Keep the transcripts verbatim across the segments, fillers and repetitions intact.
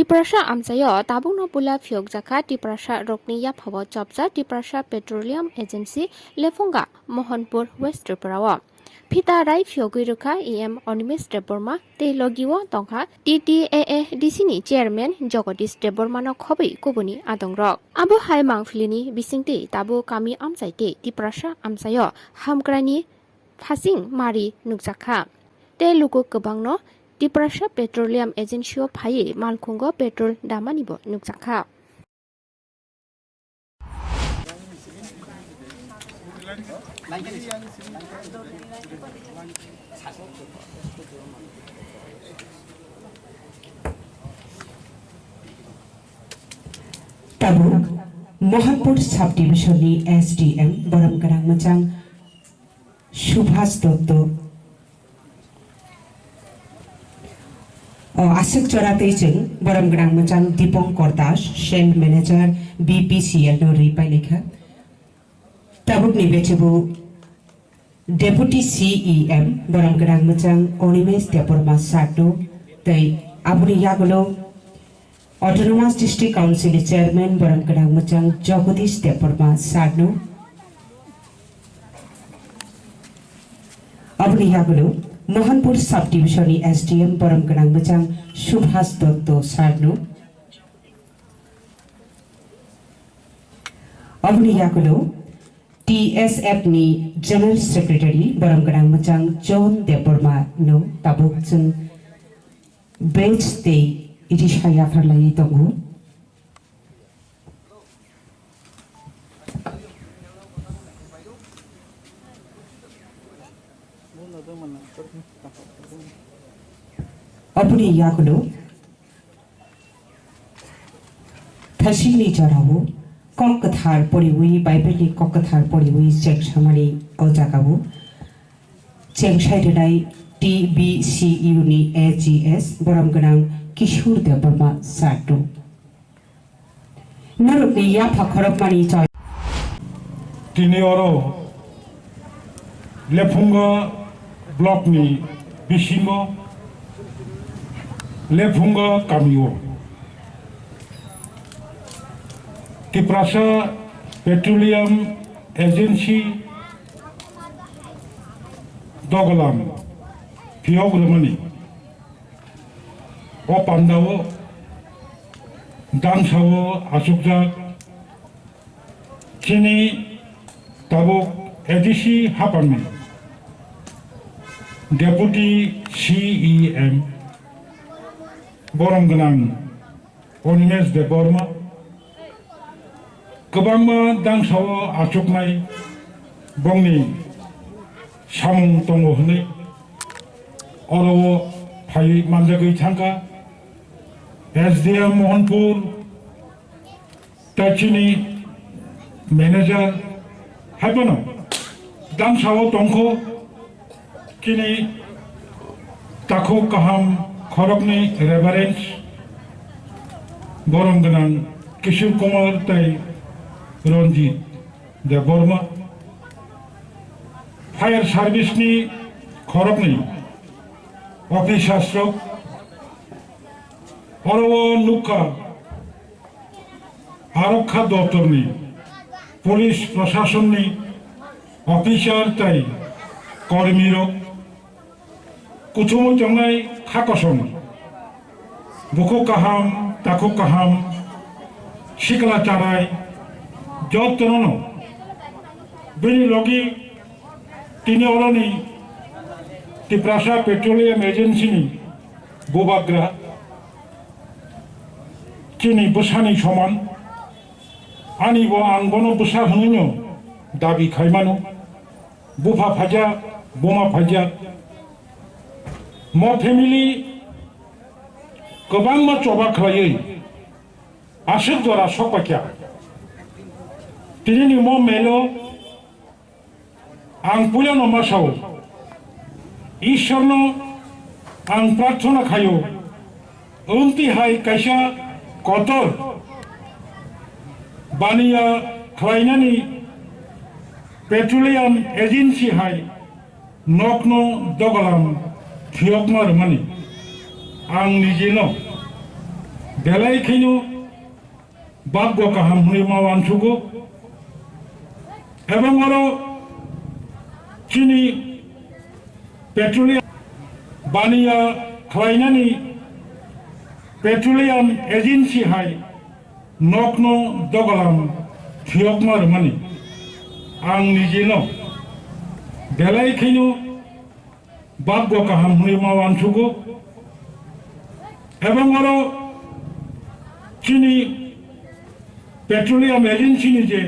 Tiprasa amchaio tabukno puila phiyokjakha Tiprasa rokni yaphao chopjak Tiprasa Petroleum Agency Lephunga Mohanpur West Tripura o. Phita rai phiyogwi rwkha E M Animesh Debbarma tei logio tongkha T T A A D C ni chairman Jagadish Debbarma no khobwi kubuni adongrok. Abo hai mangphilini bisingtwi tabuk kami amchai tei Tiprasa amchaio hamkraini phasing mari nukjakha. Tei luku kwbangno Tiprasa Petroleum Agency o phaiwi malkhungo petrol damani bo nukjakha. Tabuk Mohanpur Subdivision ni S D M borom gwnang mwchang Subhas Dotto. O aswk chora tei chwng borom gwnang mwchang Dipankar Das, Sales Manager, B P C L no ri pailai kha. Tabukni bechebu Deputy C E M borom gwnang mwchang Animesh Debbarma sir no tei aboni yagulo Autonomous District Council ni Chairman borom gwnang mwchang Jagadish Debbarma sir no. Aboni yagulo Mohanpur Subdivision ni S D M borom gwnang mwchang Subhas Dotto sir no. Aboni yagulo T S F ni General Secretary borom gwnang mwchang John Debbarma no tabuk chwng badge tei risa yapharlaiwi tongo. Aboni yagulo Thasingni jorao kok kwthar poriwi, Bible ni kok kwthar poriwi cheng samani o jagao cheng sai rwnai T B C U ni A G S borom gwnang Kishore Debbarma sir no. Norokni yapha khorokmani choi. Tini oro Lephunga block ni bisingo Lephunga kamio Tiprasa Petroleum Agency dogolam phiyok rwmani. O pandao dangsao achukjak chini tabuk A D C hapangni Deputy C E M borom gwnang Animesh Debbarma kwbangma dangsao achuknai bongni samung tongo hwnwi oro o phai manjagwi thangkha. S D M Mohanpur tei chini manager hai phano dangsao tongkho. Chini takhuk kaham khoroknwi Reverend borom gwnang Kishore Kumar tei Ranjit Debbarma, fire service ni khoroknwi officers rok oro o nukha. Arokha doptorni, police prosasonni officer tei kormirok kuchumui tongnai kha kosom, bukhuk kaham, takhuk kaham, sikla charai, jotono bini logi tini oroni Tiprasa Petroleum Agency ni bubagra chini bwsani soman. Ani bo ang bono bwsa hwnwino dabi khaimano. Bupha phaijak, buma phaijak. Mo family kwbangma choba khlaiwi aswk jora sokpakya. Tinini mo melo ang puilano ma sao, Ishwarno ang prarthana khaio, amtwi hai kaisa kotor baniya khlainani Petroleum Agency hai nokno dogalam phiyokma rwmani. Ang nijino Belai kheno baggo kaham hwnwi ma uansukgo. Ebong oro chini petroleum baniya khlainani petroleum agency hai nokno dogalam phiyokma rwmani ang nijeno belai kheno baggo kaham hwnwi ma uansukgo. Ebong oro chini petroleum agency ni je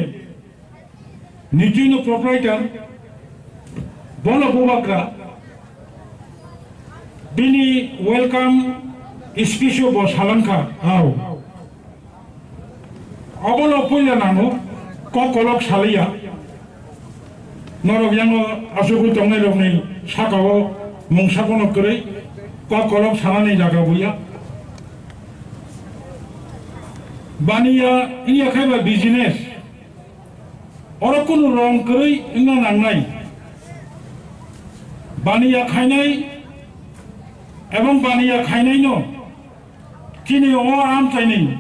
nijino proprietor, bono bubagra, bini welcome speech o bo salangkha, au. Obono puila nango, kok kolok saliya. Norok yango asugwi tongnai rokni sakao mungsa bono kwrwi, kok kolok sanani jaga buya. Baniya iya khaiba business. Oro kunu rong kwrwi wngna nangnai. Baniya khainai ebong baniya khainaino chini o amchaini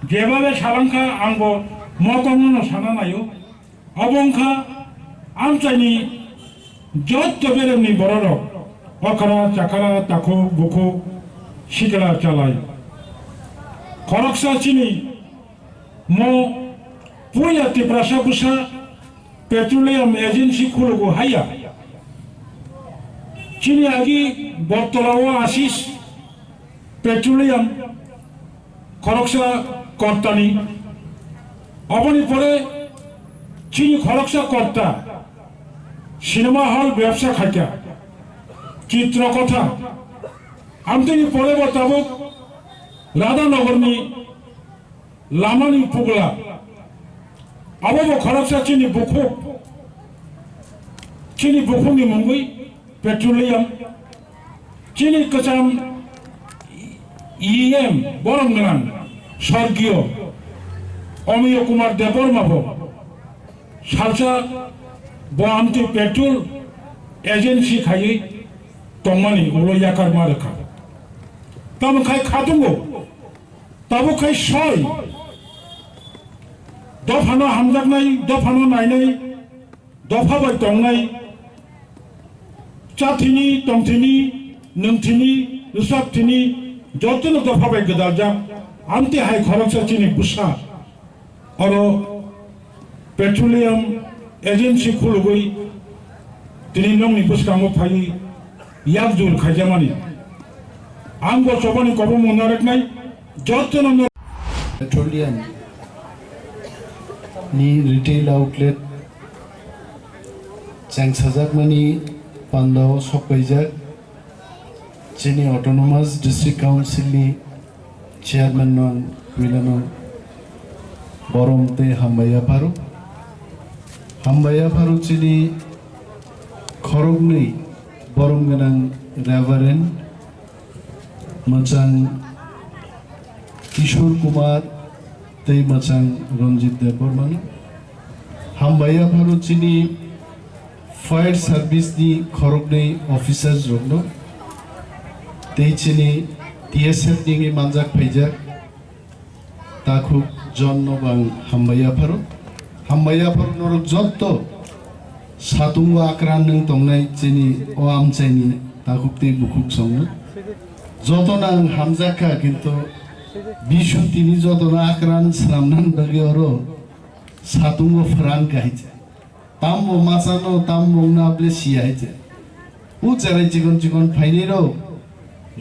jebabe salangkha angbo mokongno sana naio. Obo wngkha amchaini jotto beremni bororok, okra, chakra, takhuk, bukhuk, sikla, chalai. Khoroksa chini mo puila Tiprasa bwsa petroleum agency khulugo haiya. Chini agi Bortolao Asis petroleum khoroksa kortani. Oboni pore chini khoroksa korta cinema hall bebsa khaikha, Chitrokotha. Amtini pore bo tabuk Radhanogorni lamani pugla. Abo bo khoroksa chini bukhuk, chini bukhukni mungwi petroleum, chini kwcham E M borom gwnang sorgiyo Omiyo Kumar Debbarma bo salsa bo amtwi petrol agency khaiwi tongmani ulo yakarma rwkha. Tamo khai khatungo. Tabuk khai soi dophano hamjaknai, dophano nainai, dopha bai tongnai, chathini, tongthini, nwngthini, rwchapthini, jotono dopha bai gwdaljak. Amtwi hai khoroksa chini bwsa oro petroleum agency khulugwi tini nokni bwskango phaiwi yakjul khaijakmani. Ang bo chobani kobongma narwknai jotono no- Petroleum ni retail outlet chengsajakmani pandao sokpaijak chini Autonomous District Council ni Chairman no ang puilano borom tei hambai yapharo. Hambai yapharo chini khoroknwi borom gwnang Reverend mwchang Kishore Kumar tei mwchang Ranjit Debbarmano. Hambai yapharo chini Fire Service ni khoroknwi officers rokno tei chini T S F ni wngwi manjak phaijak takhuk John no bo ang hambai yapharo. Hambai yapharo norok jotto satungo akran nwng tongnai chini o amchaini takhuk tei bukhuk songno. Jotono ang hamjak kha, kintu Bisu tini jotono akran swnamnani bagwi oro satungo phrang kahai se. Tambo machano, tambo wngna ble siya hai se. O cherai chikon chikon phainai rok,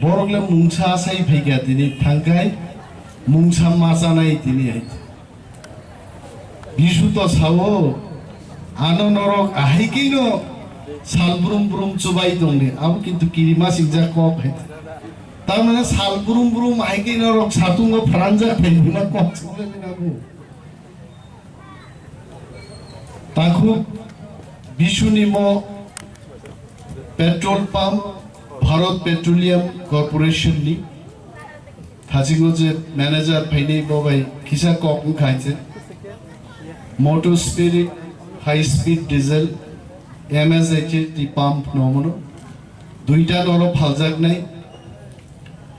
borok le mungsa asai phaikha tini thangkhai, mungsa machanai tini hai se. Bisu to sao, ano norok ahai khe no sal brum brum chubai tongdi, abo kintu kirima singjak kok hai se. Tamani sal brum brum ahai khe norok satungo phrang jak phai buma kok singjak ni abo. Takhuk Bisuni mo petrol pump Bharat Petroleum Corporation ni thasingo je manager phainai bo bai kisa kok wngkha hai se. Motor Spirit, high speed diesel, M S H T pump no mono duita noro phaljaknai.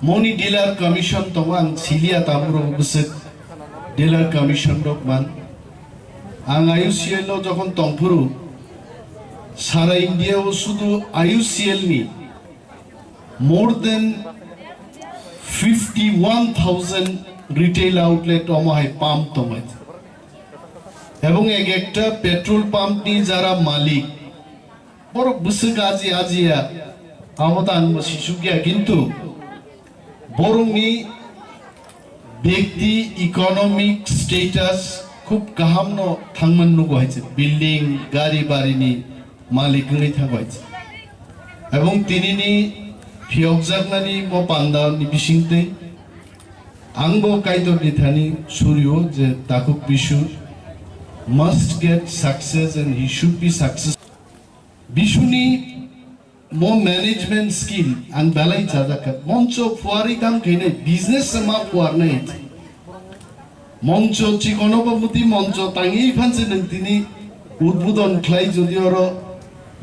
Moni dealer commission tongo, ang siliya tabuk rok bwswk dealer commission rok man. Ang I U C L no jokhon tongphuru, sara India o sudu I U C L ni more than fifty one thousand retail outlet omo hai pump tongo. Ebong ek ekta petrol pump ni jara malik, borok bwswk aji ajiya, abo ta ang bo sisukya, kintu borokni bekti economic status khub kaham no thangman nugo hai se, building, gari bari ni malik wngwi thango hai se. Ebong tini ni phiyokjaknani bo panda ni bisingtwi ang bo Kaitor ni thani surio je Takhuk Bisu must get success and he should be success. Bisuni mo management skill ang belai chajakha. Moncho phuarwi kam khainai, business se ma phuarnai. Moncho chikono ba muti moncho tangwi phanse nwng tini udbodon khlai, jodi oro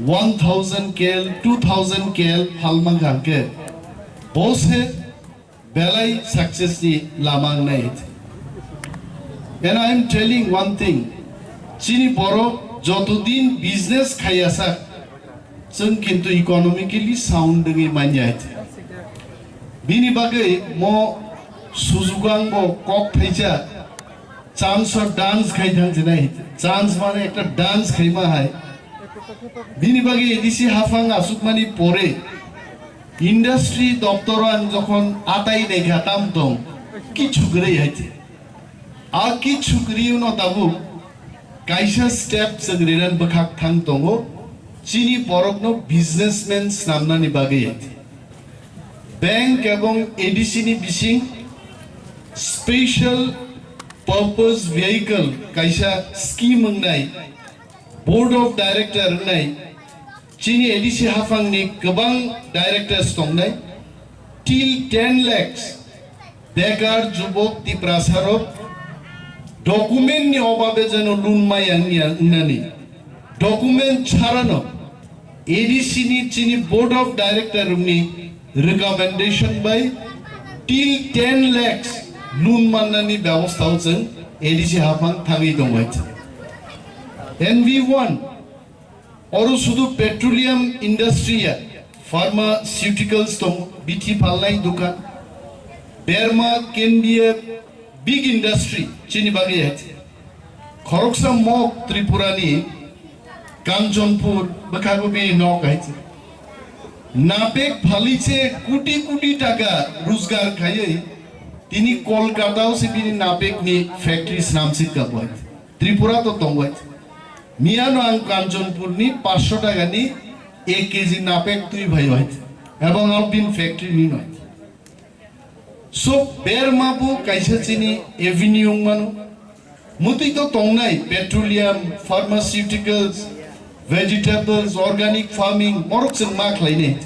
one thousand K L, two thousand K L phalma kha hwnkhe, bo se belai success ni lama wngnai. And I am telling one thing, chini borok joto din business khaiya sak, chwng kintu economically sound wngwi manya. Bini bagwi mo sujugo ang bo kok thaisa, chance o dance khai thang jinai, chance mane ekta dance khaima hai. Bini bagwi A D C haphang asukmani pore industry doptoro ang jokhon atai naikha tam tong, kichu kwrwi hai se. A kichu kwrwi no tabuk kaisa step chwng rinani bwkhak thang tongo, chini borokno businessman snamnani bagwi hai se. Bank ebong A D C ni bising special purpose vehicle kaisa scheme wngnai, board of director wngnai, chini A D C haphangni kwbang directors tongnai, till ten lakhs bekar jubok Tiprasarok document ni obabe jeno loan maya wngya wngnani, document charano A D C ni chini board of director rokni recommendation bai till ten lakhs loan mannani bebostha o chwng A D C haphang thangwi tongo. N V one, oro sudu petroleum industry ya, pharmaceuticals tong, bithi phalnai dukan, berma can be a big industry chini bagwi hai. Khoroksa mok Tripura ni Kanchanpur bwkhago bini nok hai se. Napek phali se koti koti taka rojgar khaiwi tini Kolkata o se bini napek ni factory snamsik ka bo hai. Tripura to tong hai. Miya no ang Kanchanpur ni paanch sho taka ni ek K G napek twi phai hai. Ebong ang bini factory ni no hai. So, berma bo kaisa chini avenue wng mano. Mutwi to tongnai petroleum, pharmaceuticals, vegetables, organic farming, morok chwng ma khlainai.